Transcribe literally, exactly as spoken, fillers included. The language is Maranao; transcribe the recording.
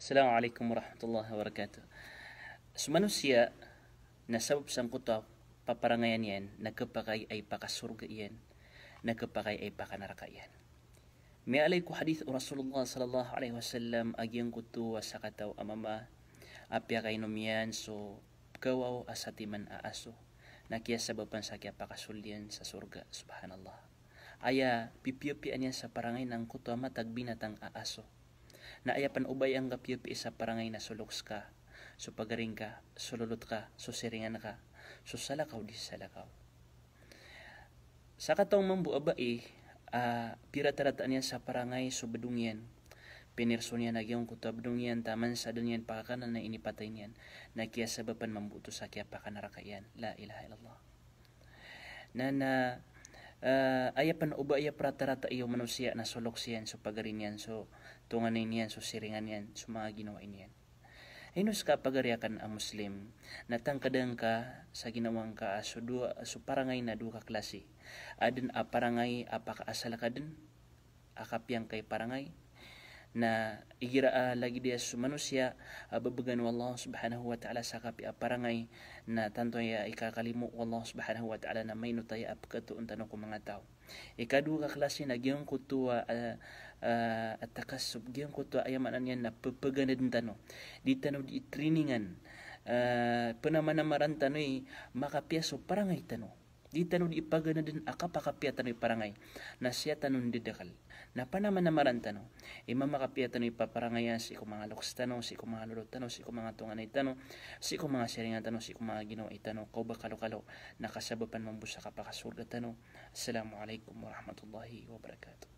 Assalamu alaikum warahmatullahi wabarakatuh. So manosiya na sabap sangkoto a paparangayan iyan na khapakay a ipakasorga iyan, na khapakay a ipakanaraka iyan. Miyaaloy ko hadith o Rasulullah sallallahu alaihi wasallam a giyangkoto a sakataw a mama a piyakainom iyan so kawaw a satiman a aso na kiyasabapan sa kiyapakasold iyan sa sorga. Subhanallah. Aya pipiyapiyaan iyan sa parangay na angkoto a matag binatang a aso. Na aya pn o ba aya ngka piyapiyai sa parangay na so loks ka, so pagaring ka, so lolot ka, so siringan ka, so salakaw di salakaw. Sakataw mambo a bai a piratarata niyan sa parangay so bdong iyan. Pinirso niyan a giyangkoto a bdong iyan taman sa da niyan pakakanan na inipatay niyan. Na kiyasabapan mambo oto sa kiyapakanaraka iyan. La ilaha illallah. Na, na, eh, aya pn o ba aya pratarata iyo manosiya na so loks iyan, so pagaring iyan, so tonganay niyan, so siringan iyan, so manga ginawai niyan. Ino ska pagari akn a Muslim, na tangkda ngka sa ginawa ngka a so dowa, so parangay na dowa ka klasi. Adn a parangay a pakaasal ka dn, a kapiya ngka i parangay. Na igira a lagid iyan so manosiya a babgan o Allah subhanahu wa ta'ala sa kapiya a parangay, na tanto aya ikakalimo o Allah subhanahu wa ta'ala na mainot aya a pkhatoon tano ko manga taw. Ikadowa ka klasi na giyangkoto a, a, a, a takassub, giyangkoto a aya maana niyan na pphaganadn tano. Di tano di trainingan, a, pnamanamaran tano i makapiya so parangay tano. Di tano di ipaganadn a kapakapiya tano i parangay. Na siya tano ndadakl. Na panamanamaran tano i mamakapiya tano i paparangayan sii ko manga loks tano, sii ko manga lolot tano, sii ko manga tonganay tano, sii ko manga siringan tano, sii ko manga ginawai tano, ka o ba kalokalo na kasabapan mambo sa kapakasorga tano. Assalamu alaikum warahmatullahi wabarakatuh.